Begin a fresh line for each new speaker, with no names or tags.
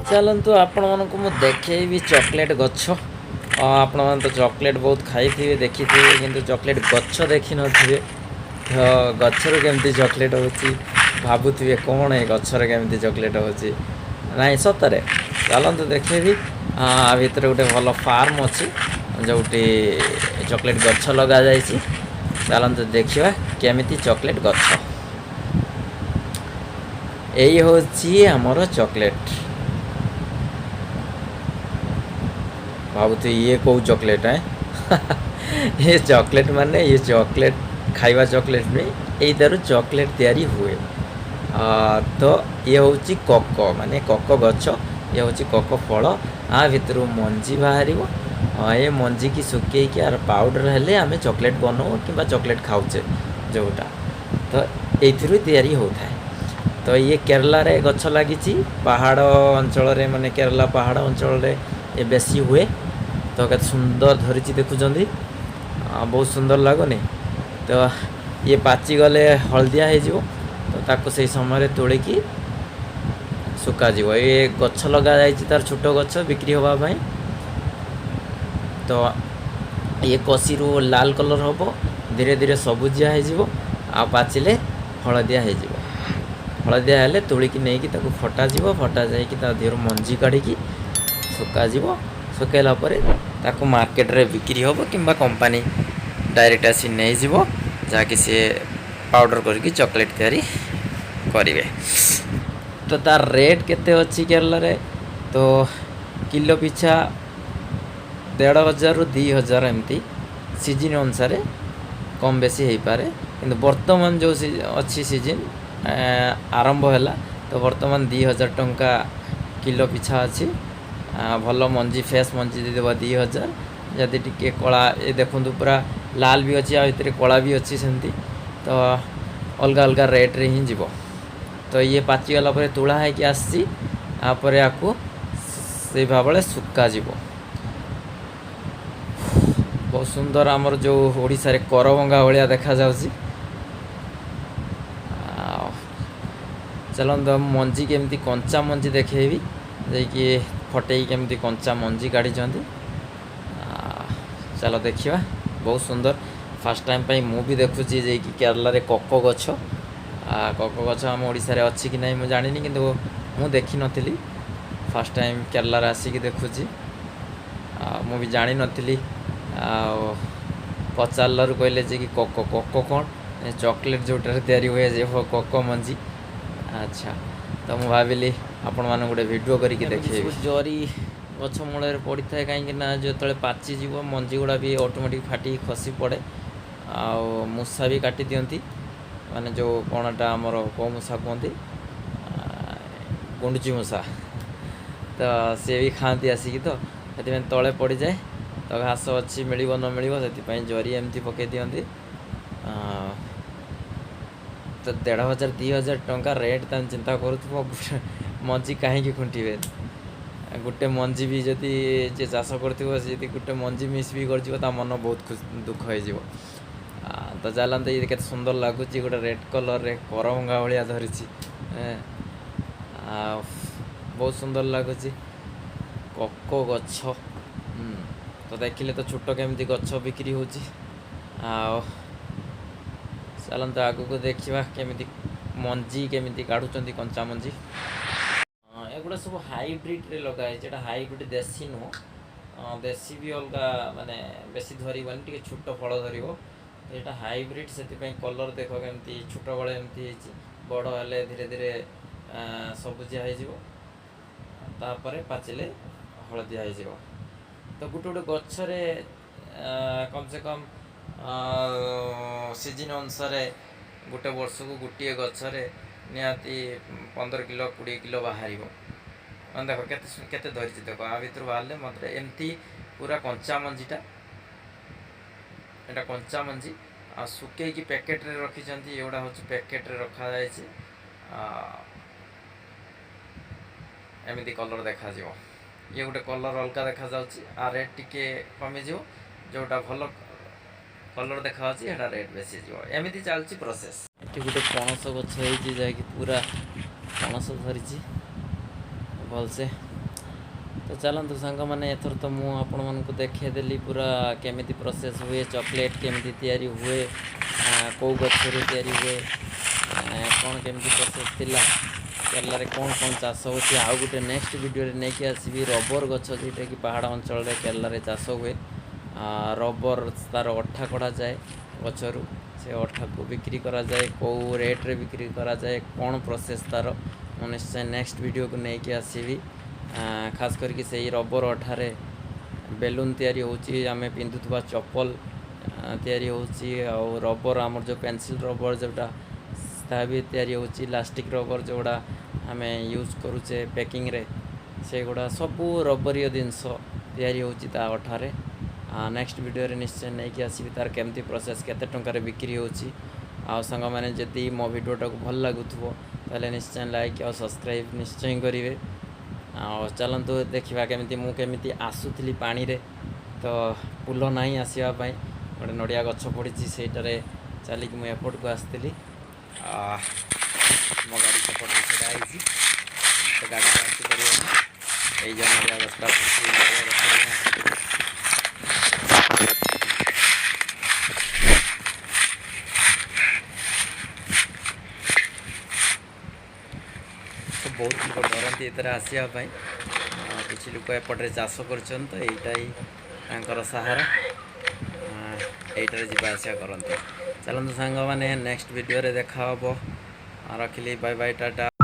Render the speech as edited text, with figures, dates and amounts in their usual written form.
ଚାଲନ୍ତୁ, ଆପଣମାନଙ୍କୁ ମୁଁ ଦେଖେଇବି ଚକୋଲେଟ୍ ଗଛ। ଆପଣମାନେ ତ ଚକୋଲେଟ୍ ବହୁତ ଖାଇଥିବେ, ଦେଖିଥିବେ, କିନ୍ତୁ ଚକୋଲେଟ୍ ଗଛ ଦେଖିନଥିବେ। ତ ଗଛରୁ କେମିତି ଚକୋଲେଟ୍ ହେଉଛି ଭାବୁଥିବେ, କ'ଣ ଏ ଗଛରେ କେମିତି ଚକୋଲେଟ୍ ହେଉଛି? ନାଇଁ, ସତରେ ଚାଲନ୍ତୁ ଦେଖେଇବି। ଆ ଭିତରେ ଗୋଟେ ଭଲ ଫାର୍ମ ଅଛି, ଯେଉଁଠି ଚକୋଲେଟ୍ ଗଛ ଲଗାଯାଇଛି। ଚାଲନ୍ତୁ ଦେଖିବା କେମିତି ଚକୋଲେଟ୍ ଗଛ। ଏଇ ହେଉଛି ଆମର ଚକୋଲେଟ୍। ଭାବୁଥିବେ ଇଏ କେଉଁ ଚକୋଲେଟ୍? ଏ ଚକୋଲେଟ୍ ମାନେ ଇଏ ଚକୋଲେଟ୍ ଖାଇବା ଚକୋଲେଟ୍ ନୁହେଁ, ଏଇଟାରୁ ଚକୋଲେଟ୍ ତିଆରି ହୁଏ। ତ ଇଏ ହେଉଛି କୋକୋ, ମାନେ କୋକୋ ଗଛ। ଇଏ ହେଉଛି କୋକୋ ଫଳ। ଆ ଭିତରୁ ମଞ୍ଜି ବାହାରିବ। ଏ ମଞ୍ଜିକି ଶୁଖେଇକି ଆର ପାଉଡ଼ର ହେଲେ ଆମେ ଚକୋଲେଟ୍ ବନାଉ କିମ୍ବା ଚକୋଲେଟ୍ ଖାଉଛେ ଯେଉଁଟା, ତ ଏଇଥିରୁ ତିଆରି ହେଉଥାଏ। ତ ଇଏ କେରଳାରେ ଗଛ ଲାଗିଛି, ପାହାଡ଼ ଅଞ୍ଚଳରେ, ମାନେ କେରଳା ପାହାଡ଼ ଅଞ୍ଚଳରେ ଏ ବେଶୀ ହୁଏ। ତ କେତେ ସୁନ୍ଦର ଧରିଛି ଦେଖୁଛନ୍ତି, ବହୁତ ସୁନ୍ଦର ଲାଗୁନି? ତ ଇଏ ପାଚିଗଲେ ହଳଦିଆ ହେଇଯିବ। ତ ତାକୁ ସେଇ ସମୟରେ ତୋଳିକି ଶୁକାଯିବ। ଏ ଗଛ ଲଗାଯାଇଛି ତାର ଛୋଟ ଗଛ ବିକ୍ରି ହେବା ପାଇଁ। ତ ଇଏ କଷିରୁ ଲାଲ କଲର୍ ହେବ, ଧୀରେ ଧୀରେ ସବୁଜିଆ ହେଇଯିବ ଆଉ ପାଚିଲେ ହଳଦିଆ ହେଇଯିବ। ହଳଦିଆ ହେଲେ ତୋଳିକି ନେଇକି ତାକୁ ଫଟାଯିବ। ଫଟା ଯାଇକି ତା ଦେହରୁ ମଞ୍ଜି କାଢ଼ିକି ଶୁକାଯିବ। ଶୁଖେଇଲା ପରେ ତାକୁ ମାର୍କେଟରେ ବିକ୍ରି ହେବ କିମ୍ବା କମ୍ପାନୀ ଡାଇରେକ୍ଟ ଆସି ନେଇଯିବ, ଯାହାକି ସିଏ ପାଉଡ଼ର କରିକି ଚକୋଲେଟ୍ ତିଆରି କରିବେ। ତ ତାର ରେଟ୍ କେତେ ଅଛି କେରଳାରେ? ତ କିଲୋ ପିଛା 1500ରୁ 2000 ଏମିତି, ସିଜିନ୍ ଅନୁସାରେ କମ୍ ବେଶୀ ହେଇପାରେ। କିନ୍ତୁ ବର୍ତ୍ତମାନ ଯେଉଁ ଅଛି, ସିଜିନ୍ ଆରମ୍ଭ ହେଲା, ତ ବର୍ତ୍ତମାନ 2000 ଟଙ୍କା କିଲୋ ପିଛା ଅଛି। ଭଲ ମଞ୍ଜି, ଫ୍ରେଶ୍ ମଞ୍ଜି ଦେଇଦେବ 2000। ଯଦି ଟିକେ କଳା, ଏ ଦେଖନ୍ତୁ, ପୁରା ଲାଲ ବି ଅଛି ଆଉ ଏଥିରେ କଳା ବି ଅଛି ସେମିତି, ତ ଅଲଗା ଅଲଗା ରେଟ୍ରେ ହିଁ ଯିବ। ତ ଇଏ ପାଚିଗଲା ପରେ ତୁଳା ହେଇକି ଆସିଛି। ତାପରେ ଆକୁ ସେଇ ଭାବରେ ଶୁକାଯିବ। ବହୁତ ସୁନ୍ଦର, ଆମର ଯେଉଁ ଓଡ଼ିଶାରେ କରବଙ୍ଗା ଭଳିଆ ଦେଖାଯାଉଛି। ଆଉ ଚାଲନ୍ତୁ, ମଞ୍ଜି କେମିତି, କଞ୍ଚା ମଞ୍ଜି ଦେଖେଇବି ଯାଇକି, ଫଟେଇକି କେମିତି କଞ୍ଚା ମଞ୍ଜି କାଢ଼ିଛନ୍ତି। ଚାଲ ଦେଖିବା। ବହୁତ ସୁନ୍ଦର। ଫାର୍ଷ୍ଟ ଟାଇମ୍ ପାଇଁ ମୁଁ ବି ଦେଖୁଛି ଯାଇକି କେରଳାରେ କୋକୋ ଗଛ। କୋକୋ ଗଛ ଆମ ଓଡ଼ିଶାରେ ଅଛି କି ନାହିଁ ମୁଁ ଜାଣିନି, କିନ୍ତୁ ମୁଁ ଦେଖିନଥିଲି। ଫାର୍ଷ୍ଟ ଟାଇମ୍ କେରଳାରେ ଆସିକି ଦେଖୁଛି। ଆଉ ମୁଁ ବି ଜାଣିନଥିଲି। ଆଉ ପଚାରିଲାରୁ କହିଲେ ଯେ କି କୋକୋ, କୋକୋ କ'ଣ? ଚକୋଲେଟ୍ ଯେଉଁଟାରେ ତିଆରି ହୁଏ ଯେ କୋକୋ ମଞ୍ଜି। ଆଚ୍ଛା, ତ ମୁଁ ଭାବିଲି ଆପଣମାନଙ୍କୁ ଗୋଟେ ଭିଡ଼ିଓ କରିକି ଦେଖେଇବି। ଜରି ଗଛ ମୂଳରେ ପଡ଼ିଥାଏ, କାହିଁକି ନା ଯେତେବେଳେ ପାଚିଯିବ ମଞ୍ଜି ଗୁଡ଼ା ବି ଅଟୋମେଟିକ୍ ଫାଟିକି ଖସି ପଡ଼େ। ଆଉ ମୂଷା ବି କାଟି ଦିଅନ୍ତି, ମାନେ ଯେଉଁ କ'ଣଟା ଆମର, କେଉଁ ମୂଷା କୁହନ୍ତି, ଗୁଣ୍ଡୁଚି ମୂଷା, ତ ସିଏ ବି ଖାଆନ୍ତି ଆସିକି। ତ ସେଥିପାଇଁ ତଳେ ପଡ଼ିଯାଏ। ତ ଘାସ ଅଛି, ମିଳିବ ନ ମିଳିବ, ସେଥିପାଇଁ ଜରି ଏମିତି ପକାଇ ଦିଅନ୍ତି। ତ 1500 2000 ଟଙ୍କା ରେଟ୍, ତାହେଲେ ଚିନ୍ତା କରୁଥିବ ମଞ୍ଜି କାହିଁକି ଖୁଣ୍ଟିବେ? ଗୋଟେ ମଞ୍ଜି ବି ଯଦି ଯିଏ ଚାଷ କରିଥିବ, ସେ ଯଦି ଗୋଟେ ମଞ୍ଜି ମିସ୍ ବି କରିଯିବ, ତା ମନ ବହୁତ ଦୁଃଖ ହେଇଯିବ। ତ ଚାଲନ୍ତୁ, ଇଏ କେତେ ସୁନ୍ଦର ଲାଗୁଛି, ଗୋଟେ ରେଡ଼୍ କଲର୍ରେ କରଭଙ୍ଗା ଭଳିଆ ଧରିଛି। ଆଉ ବହୁତ ସୁନ୍ଦର ଲାଗୁଛି କୋକୋ ଗଛ। ତ ଦେଖିଲେ ତ ଛୋଟ କେମିତି ଗଛ ବିକ୍ରି ହେଉଛି। ଆଉ ଚାଲନ୍ତୁ ଆଗକୁ ଦେଖିବା କେମିତି ମଞ୍ଜି କେମିତି କାଢ଼ୁଛନ୍ତି, କଞ୍ଚା ମଞ୍ଜି। ଏଗୁଡ଼ା ସବୁ ହାଇବ୍ରିଡ଼ରେ ଲଗା ହେଇଛି। ଏଇଟା ହାଇବ୍ରିଡ଼, ଦେଶୀ ନୁହଁ। ଦେଶୀ ବି ଅଲଗା, ମାନେ ବେଶୀ ଧରିବନି, ଟିକେ ଛୋଟ ଫଳ ଧରିବ। ଏଇଟା ହାଇବ୍ରିଡ଼, ସେଥିପାଇଁ କଲର୍ ଦେଖ କେମିତି ଛୋଟବେଳେ ଏମିତି ହେଇଛି, ବଡ଼ ହେଲେ ଧୀରେ ଧୀରେ ସବୁଜିଆ ହେଇଯିବ, ତାପରେ ପାଚିଲେ ହଳଦିଆ ହେଇଯିବ। ତ ଗୋଟେ ଗୋଟେ ଗଛରେ କମ୍ ସେ କମ୍ ସିଜିନ୍ ଅନୁସାରେ ଗୋଟେ ବର୍ଷକୁ ଗୋଟିଏ ଗଛରେ ନିହାତି 15 କିଲୋ, 20 କିଲୋ ବାହାରିବ। ମାନେ ଦେଖ କେତେ କେତେ ଧରିଛି ଦେଖ। ଆ ଭିତରୁ ବାହାରିଲେ ମାତ୍ର ଏମିତି ପୁରା କଞ୍ଚା ମଞ୍ଜିଟା। ଏଇଟା କଞ୍ଚା ମଞ୍ଜି ଆଉ ଶୁଖେଇକି ପ୍ୟାକେଟରେ ରଖିଛନ୍ତି। ଏଗୁଡ଼ା ହେଉଛି ପ୍ୟାକେଟରେ ରଖାଯାଇଛି। ଏମିତି କଲର୍ ଦେଖାଯିବ। ଇଏ ଗୋଟେ କଲର୍ ଅଲଗା ଦେଖାଯାଉଛି, ଆଉ ରେଟ୍ ଟିକେ କମିଯିବ। ଯେଉଁଟା ଭଲ କଲର୍ ଦେଖାଯାଉଛି, ସେଇଟା ରେଟ୍ ବେଶୀ ଯିବ। ଏମିତି ଚାଲିଛି ପ୍ରୋସେସ୍। ଏଠି ଗୋଟେ ପଣସ ଗଛ ହେଇଛି, ଯାହାକି ପୁରା ପଣସ ଧରିଛି ଭଲସେ। ତ ଚାଲନ୍ତୁ ସାଙ୍ଗମାନେ, ଏଥର ତ ମୁଁ ଆପଣମାନଙ୍କୁ ଦେଖେଇଦେଲି ପୁରା କେମିତି ପ୍ରୋସେସ୍ ହୁଏ, ଚକୋଲେଟ୍ କେମିତି ତିଆରି ହୁଏ, କେଉଁ ଗଛରୁ ତିଆରି ହୁଏ, କ'ଣ କେମିତି ପ୍ରୋସେସ୍ ଥିଲା, କେରଳାରେ କ'ଣ କ'ଣ ଚାଷ ହେଉଛି। ଆଉ ଗୋଟେ ନେକ୍ସଟ ଭିଡ଼ିଓରେ ନେଇକି ଆସିବି ରବର ଗଛ, ଯେଉଁଟାକି ପାହାଡ଼ ଅଞ୍ଚଳରେ କେରଳାରେ ଚାଷ ହୁଏ। ରବର ତାର ଅଠା କଢ଼ାଯାଏ ଗଛରୁ, ସେ ଅଠାକୁ ବିକ୍ରି କରାଯାଏ, କେଉଁ ରେଟ୍ରେ ବିକ୍ରି କରାଯାଏ, କ'ଣ ପ୍ରୋସେସ୍ ତାର, ମୁଁ ନିଶ୍ଚୟ ନେକ୍ସଟ ଭିଡ଼ିଓକୁ ନେଇକି ଆସିବି। ଖାସ କରିକି ସେଇ ରବର ଅଠାରେ ବେଲୁନ୍ ତିଆରି ହେଉଛି, ଆମେ ପିନ୍ଧୁଥିବା ଚପଲ ତିଆରି ହେଉଛି, ଆଉ ରବର ଆମର ଯେଉଁ ପେନସିଲ୍ ରବର ଯେଉଁଟା ତାହା ବି ତିଆରି ହେଉଛି, ଇଲାଷ୍ଟିକ୍ ରବର ଯେଉଁଗୁଡ଼ା ଆମେ ୟୁଜ୍ କରୁଛେ ପ୍ୟାକିଂରେ, ସେଗୁଡ଼ା ସବୁ ରବରୀୟ ଜିନିଷ ତିଆରି ହେଉଛି ତା ଅଠାରେ। ନେକ୍ସଟ ଭିଡ଼ିଓରେ ନିଶ୍ଚୟ ନେଇକି ଆସିବି ତାର କେମିତି ପ୍ରୋସେସ୍, କେତେ ଟଙ୍କାରେ ବିକ୍ରି ହେଉଛି। ଆଉ ସାଙ୍ଗମାନେ, ଯଦି ମୋ ଭିଡ଼ିଓଟାକୁ ଭଲ ଲାଗୁଥିବ, ତାହେଲେ ନିଶ୍ଚୟ ଲାଇକ୍ ଆଉ ସବସ୍କ୍ରାଇବ୍ ନିଶ୍ଚୟ କରିବେ। ଆଉ ଚାଲନ୍ତୁ ଦେଖିବା କେମିତି ମୁଁ କେମିତି ଆସୁଥିଲି ପାଣିରେ। ତ ପୋଲ ନାହିଁ ଆସିବା ପାଇଁ, ଗୋଟେ ନଡ଼ିଆ ଗଛ ପଡ଼ିଛି, ସେଇଟାରେ ଚାଲିକି ମୁଁ ଏପଟକୁ ଆସିଥିଲି। ମୋ ଗାଡ଼ି ସେପଟରେ ଛିଡ଼ା ହେଇଛି, ତ ଗାଡ଼ିଟା ଆସିପାରିବନି। ଏଇ ଯେଉଁ ନଡ଼ିଆ ଗଛଟା ପଡ଼ିଛି, ଏଇ ନଡ଼ିଆ ଗଛରେ ହିଁ ଆସିଥିଲି। ତ ବହୁତ ଲୋକ ଡରନ୍ତି ଏଥିରେ ଆସିବା ପାଇଁ। କିଛି ଲୋକ ଏପଟରେ ଚାଷ କରୁଛନ୍ତି, ତ ଏଇଟା ହିଁ ତାଙ୍କର ସାହାରା, ଏଇଟାରେ ଯିବା ଆସିବା କରନ୍ତି। ଚାଲନ୍ତୁ ସାଙ୍ଗମାନେ, ନେକ୍ସଟ ଭିଡ଼ିଓରେ ଦେଖା ହେବ। ରଖିଲି, ବାଇ ବାଇ, ଟାଟା।